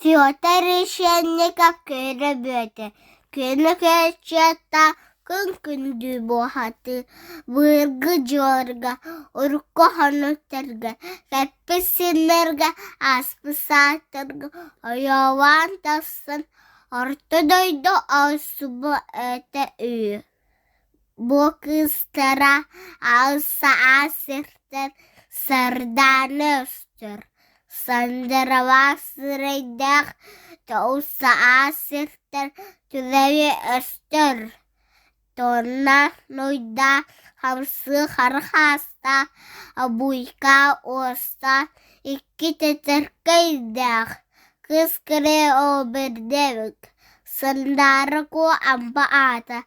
Федор Решетников көрө-бүөтэ, күнү көрчүөттэ күн күндүү буоһатыы, быыргы дьуорга, урукку хонуктарга, кэппит синнэргэ, ааспыт саастарга ойоолоон тахсан Орто дойду субу этэ үһү, бу кыыстара аҕыс сиртэн сардаана өстөр, сандааралаах сирэйдээх тоҕус саас сиртэн түлэри өстөр, тонна нуйдаах хамсыы хара хаастаах, обуйка уостаах икки тэтэркэйдээх кыыс кэрэ обердебик, Сандаара Куо Ампа аата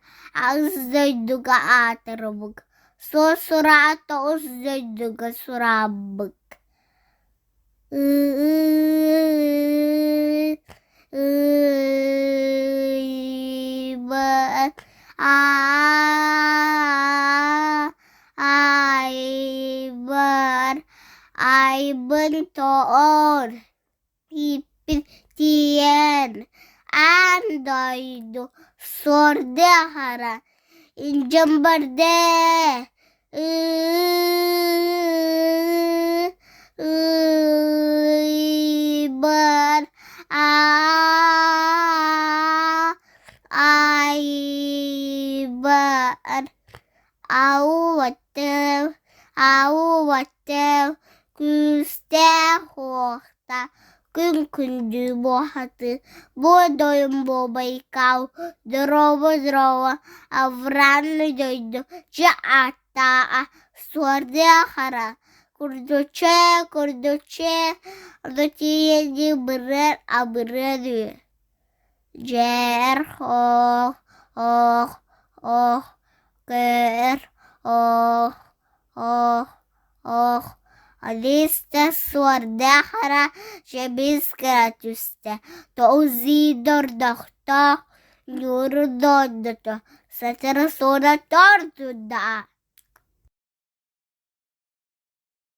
аҕыс дойдуга аатырбыт, суос сураҕа тоҕус дойдуга сураабыт Айбар, айбын тоҕор, ииппин тиийэн, аан дойду суордуохара, илдьэн бардэ Ыйбар айбар аууаттыыр аууаттыыр күүстээх уохта күн күндүү буоһатыы бу дойум буобайкау дорообо дорообо авраамный дойду дьэ ааттааҕа суордуо хара курдучча курдучча ону тиийэн бырыар абырыа үһү Дьээр ох ох ох көр ох ох ох Алиса суордаах хара дьэбис гына түстэ, тоҕус дордохтоох ньууру дойдута сатара суора тордуда.